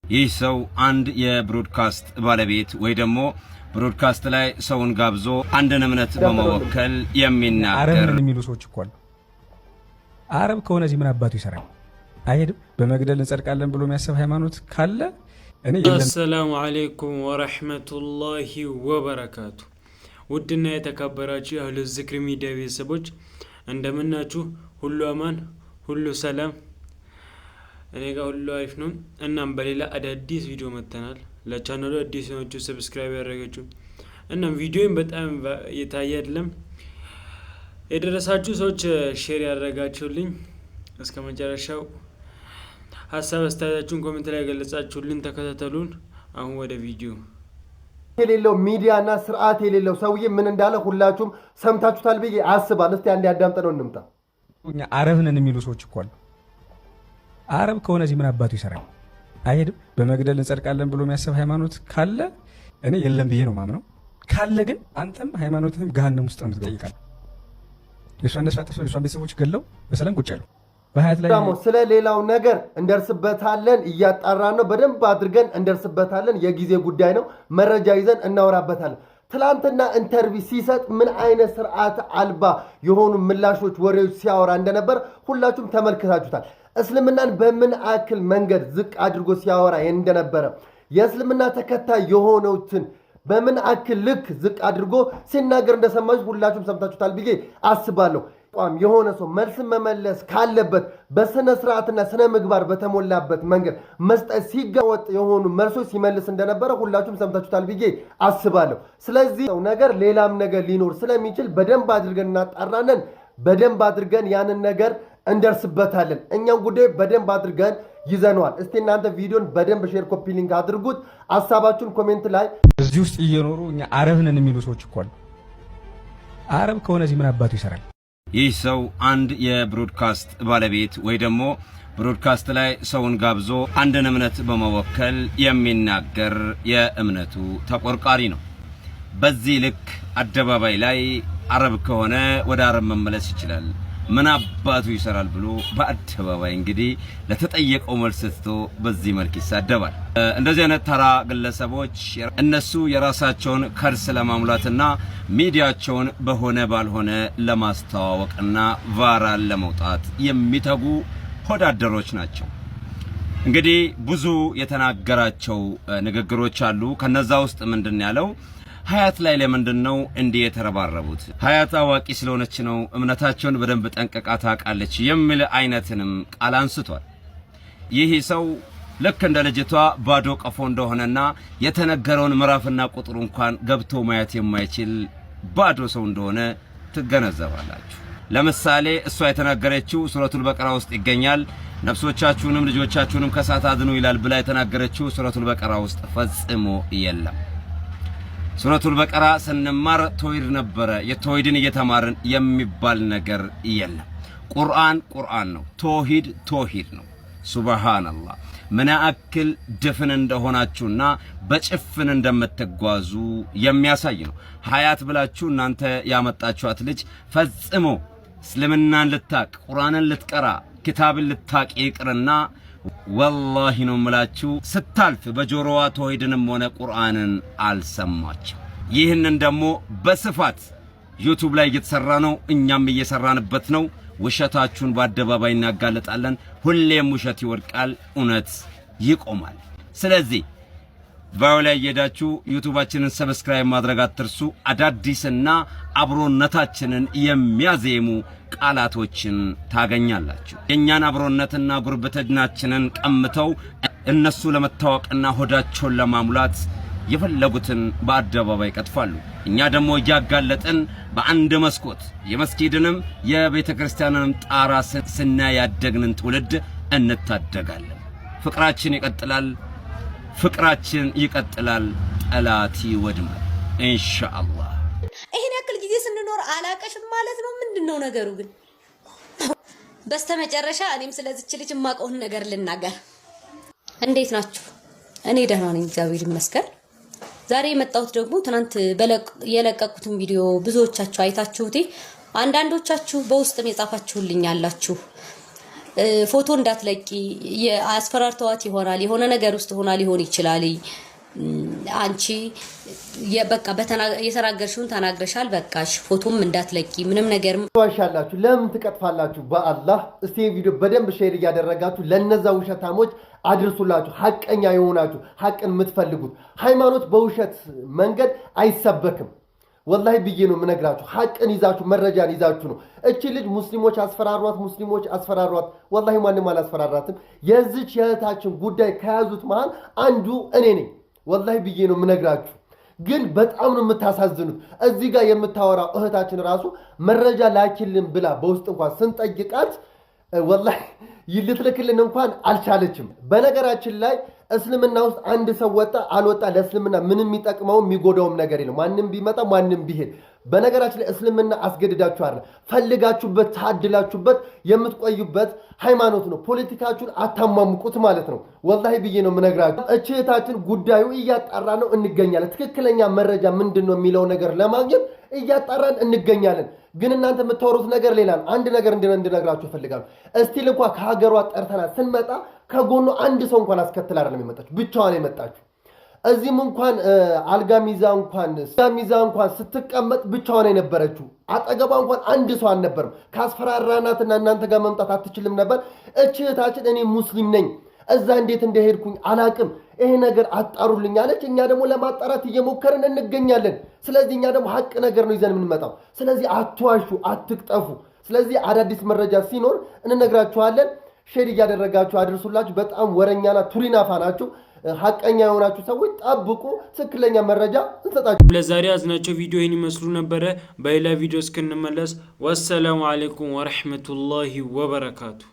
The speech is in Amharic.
ይህ ሰው አንድ የ broadcast ባለቤት ወይ ደግሞ broadcast ላይ ሰውን ጋብዞ አንድን እምነት በመወከል የሚናገር አረብ ነን የሚሉ ሰዎች እኮ አሉ። አረብ ከሆነ እዚህ ምን አባቱ ይሰራል? አይሄድም። በመግደል እንጸድቃለን ብሎ የሚያስብ ሃይማኖት ካለ እኔ የለም። አሰላሙ አሌይኩም ወረህመቱላሂ ወበረካቱ። ውድና የተከበራችሁ የአህሉ ዝክር ሚዲያ ቤተሰቦች እንደምናችሁ? ሁሉ አማን፣ ሁሉ ሰላም፣ እኔ ጋር ሁሉ አሪፍ ነው። እናም በሌላ አዳዲስ ቪዲዮ መጥተናል። ለቻናሉ አዲስ የሆናችሁ subscribe ያደረጋችሁ፣ እናም ቪዲዮን በጣም የታየ አይደለም፣ የደረሳችሁ ሰዎች share ያደረጋችሁልኝ፣ እስከ መጨረሻው ሀሳብ አስተያየታችሁን comment ላይ የገለጻችሁልን ተከታተሉን። አሁን ወደ ቪዲዮ። የሌለው ሚዲያና ስርዓት የሌለው ሰውዬ ምን እንዳለ ሁላችሁም ሰምታችሁታል ብዬ አስባለሁ። እስቲ አንዴ አዳምጠነው እንምጣ። እኛ አረብ ነን የሚሉ ሰዎች እኮ አሉ። አረብ ከሆነ እዚህ ምን አባቱ ይሰራል? አይሄድም። በመግደል እንጸድቃለን ብሎ የሚያስብ ሃይማኖት ካለ እኔ የለም ብዬ ነው ማምነው። ካለ ግን አንተም ሃይማኖትህም ገሃነም ውስጥ ነው የምትጠይቃል። የእሷን ነፍስ አጥፍተው የእሷን ቤተሰቦች ገለው በሰላም ቁጭ ያሉ በሀያት ላይ ደግሞ ስለ ሌላው ነገር እንደርስበታለን። እያጣራን ነው። በደንብ አድርገን እንደርስበታለን። የጊዜ ጉዳይ ነው። መረጃ ይዘን እናወራበታለን። ትላንትና interview ሲሰጥ ምን አይነት ስርዓት አልባ የሆኑ ምላሾች፣ ወሬዎች ሲያወራ እንደነበር ሁላችሁም ተመልክታችሁታል። እስልምናን በምን አክል መንገድ ዝቅ አድርጎ ሲያወራ እንደነበረ፣ የእስልምና ተከታይ የሆኑትን በምን አክል ልክ ዝቅ አድርጎ ሲናገር እንደሰማችሁ ሁላችሁም ሰምታችሁታል ብዬ አስባለሁ። ቋም የሆነ ሰው መልስን መመለስ ካለበት በስነ ስርዓትና ስነ ምግባር በተሞላበት መንገድ መስጠት ሲገወጥ የሆኑ መልሶች ሲመልስ እንደነበረ ሁላችሁም ሰምታችሁታል ብዬ አስባለሁ። ስለዚህ ነገር ሌላም ነገር ሊኖር ስለሚችል በደንብ አድርገን እናጣራለን። በደንብ አድርገን ያንን ነገር እንደርስበታለን። እኛም ጉዳይ በደንብ አድርገን ይዘነዋል። እስቲ እናንተ ቪዲዮን በደንብ share፣ copy link አድርጉት። ሀሳባችሁን comment ላይ እዚህ ውስጥ እየኖሩ እኛ አረብ ነን የሚሉ ሰዎች እኮ አሉ። አረብ ከሆነ እዚህ ምን አባቱ ይሰራል? ይህ ሰው አንድ የ broadcast ባለቤት ወይ ደግሞ broadcast ላይ ሰውን ጋብዞ አንድን እምነት በመወከል የሚናገር የእምነቱ ተቆርቋሪ ነው። በዚህ ልክ አደባባይ ላይ አረብ ከሆነ ወደ አረብ መመለስ ይችላል፣ ምን አባቱ ይሰራል ብሎ በአደባባይ እንግዲህ ለተጠየቀው መልስ ትቶ በዚህ መልክ ይሳደባል። እንደዚህ አይነት ተራ ግለሰቦች እነሱ የራሳቸውን ከርስ ለማሙላትና ሚዲያቸውን በሆነ ባልሆነ ለማስተዋወቅና viral ለመውጣት የሚተጉ ሆዳደሮች ናቸው። እንግዲህ ብዙ የተናገራቸው ንግግሮች አሉ። ከነዛ ውስጥ ምንድን ያለው? ሀያት ላይ ለምንድን ነው እንዲህ የተረባረቡት? ሀያት አዋቂ ስለሆነች ነው፣ እምነታቸውን በደንብ ጠንቅቃ ታውቃለች የሚል አይነትንም ቃል አንስቷል። ይህ ሰው ልክ እንደ ልጅቷ ባዶ ቀፎ እንደሆነና የተነገረውን ምዕራፍና ቁጥሩ እንኳን ገብቶ ማየት የማይችል ባዶ ሰው እንደሆነ ትገነዘባላችሁ። ለምሳሌ እሷ የተናገረችው ሱረቱል በቀራ ውስጥ ይገኛል። ነፍሶቻችሁንም ልጆቻችሁንም ከእሳት አድኑ ይላል ብላ የተናገረችው ሱረቱል በቀራ ውስጥ ፈጽሞ የለም። ሱረቱል በቀራ ስንማር ተውሂድ ነበረ። የተውሂድን እየተማርን የሚባል ነገር የለም። ቁርአን ቁርአን ነው። ተውሂድ ተውሂድ ነው። ሱብሃነላህ፣ ምን ያክል ድፍን እንደሆናችሁና በጭፍን እንደምትጓዙ የሚያሳይ ነው። ሀያት ብላችሁ እናንተ ያመጣችኋት ልጅ ፈጽሞ እስልምናን ልታቅ፣ ቁርአንን ልትቀራ፣ ኪታብን ልታቅ ይቅርና ወላሂ ነው የምላችሁ፣ ስታልፍ በጆሮዋ ተውሂድንም ሆነ ቁርአንን አልሰማችም። ይህንን ደግሞ በስፋት ዩቱብ ላይ እየተሰራ ነው፣ እኛም እየሰራንበት ነው። ውሸታችሁን በአደባባይ እናጋለጣለን። ሁሌም ውሸት ይወድቃል፣ እውነት ይቆማል። ስለዚህ bio ላይ እየሄዳችሁ ዩቱባችንን subscribe ማድረግ አትርሱ። አዳዲስና አብሮነታችንን የሚያዜሙ ቃላቶችን ታገኛላችሁ። የእኛን አብሮነትና ጉርብትናችንን ቀምተው እነሱ ለመታወቅና ሆዳቸውን ለማሙላት የፈለጉትን በአደባባይ ይቀጥፋሉ። እኛ ደግሞ እያጋለጥን በአንድ መስኮት የመስጊድንም የቤተ ክርስቲያንንም ጣራ ስናይ ያደግንን ትውልድ እንታደጋለን። ፍቅራችን ይቀጥላል። ፍቅራችን ይቀጥላል። ጠላት ይወድማል ኢንሻአላህ። ይሄን ያክል ጊዜ ስንኖር አላቀሽም ማለት ነው። ምንድን ነው ነገሩ ግን? በስተመጨረሻ እኔም ስለዚች ልጅ የማውቀውን ነገር ልናገር። እንዴት ናችሁ? እኔ ደህና ነኝ፣ እግዚአብሔር ይመስገን። ዛሬ የመጣሁት ደግሞ ትናንት የለቀቁትን ቪዲዮ ብዙዎቻችሁ አይታችሁት፣ አንዳንዶቻችሁ በውስጥም የጻፋችሁልኝ አላችሁ። ፎቶ እንዳትለቂ አስፈራርተዋት ይሆናል፣ የሆነ ነገር ውስጥ ሆና ሊሆን ይችላል። አንቺ በቃ የተናገርሽውን ተናግረሻል፣ በቃሽ። ፎቶም እንዳትለቂ ምንም ነገር ዋሻላችሁ። ለምን ትቀጥፋላችሁ? በአላህ እስቲ ቪዲዮ በደንብ share እያደረጋችሁ ለነዛ ውሸታሞች አድርሱላችሁ። ሀቀኛ የሆናችሁ ሀቅን የምትፈልጉት ሃይማኖት በውሸት መንገድ አይሰበክም። ወላሂ ብዬ ነው የምነግራችሁ። ሀቅን ይዛችሁ መረጃን ይዛችሁ ነው። እቺ ልጅ ሙስሊሞች አስፈራሯት፣ ሙስሊሞች አስፈራሯት። ወላሂ ማንም አላስፈራራትም። የዚች የእህታችን ጉዳይ ከያዙት መሃል አንዱ እኔ ነኝ። ወላሂ ብዬ ነው የምነግራችሁ። ግን በጣም ነው የምታሳዝኑት። እዚህ ጋር የምታወራው እህታችን ራሱ መረጃ ላኪልን ብላ በውስጥ እንኳን ስንጠይቃት ወላሂ ልትልክልን እንኳን አልቻለችም። በነገራችን ላይ እስልምና ውስጥ አንድ ሰው ወጣ አልወጣ ለእስልምና ምንም የሚጠቅመውም የሚጎዳውም ነገር የለም። ማንም ቢመጣ ማንም ቢሄድ። በነገራችን ላይ እስልምና አስገድዳችሁ አይደለም፣ ፈልጋችሁበት ታድላችሁበት የምትቆዩበት ሃይማኖት ነው። ፖለቲካችሁን አታሟሙቁት ማለት ነው። ወላሂ ብዬ ነው የምነግራችሁ። እህታችን ጉዳዩ እያጣራ ነው እንገኛለን። ትክክለኛ መረጃ ምንድን ነው የሚለው ነገር ለማግኘት እያጣራን እንገኛለን። ግን እናንተ የምታወሩት ነገር ሌላ ነው። አንድ ነገር እንድነግራችሁ እፈልጋለሁ። እስቲል እንኳ ከሀገሯ ጠርተናት ስንመጣ ከጎኑ አንድ ሰው እንኳን አስከትላ አይደለም የመጣችሁ፣ ብቻዋን የመጣችሁ። እዚህም እንኳን አልጋ ሚዛ እንኳን ሚዛ እንኳን ስትቀመጥ ብቻዋን የነበረችው፣ አጠገቧ እንኳን አንድ ሰው አልነበርም። ካስፈራራናትና እናንተ ጋር መምጣት አትችልም ነበር። እች እህታችን እኔ ሙስሊም ነኝ እዛ እንዴት እንደሄድኩኝ አላቅም፣ ይሄ ነገር አጣሩልኝ አለች። እኛ ደግሞ ለማጣራት እየሞከርን እንገኛለን። ስለዚህ እኛ ደግሞ ሀቅ ነገር ነው ይዘን የምንመጣው። ስለዚህ አትዋሹ፣ አትቅጠፉ። ስለዚህ አዳዲስ መረጃ ሲኖር እንነግራችኋለን። share እያደረጋችሁ አድርሱላችሁ። በጣም ወረኛና ቱሪናፋ ናችሁ። ሀቀኛ የሆናችሁ ሰዎች ጠብቁ፣ ትክክለኛ መረጃ እንሰጣችሁ። ለዛሬ ያዝናቸው ቪዲዮ ይህን ይመስሉ ነበረ። በሌላ ቪዲዮ እስክንመለስ والسلام عليكم ورحمة الله وبركاته።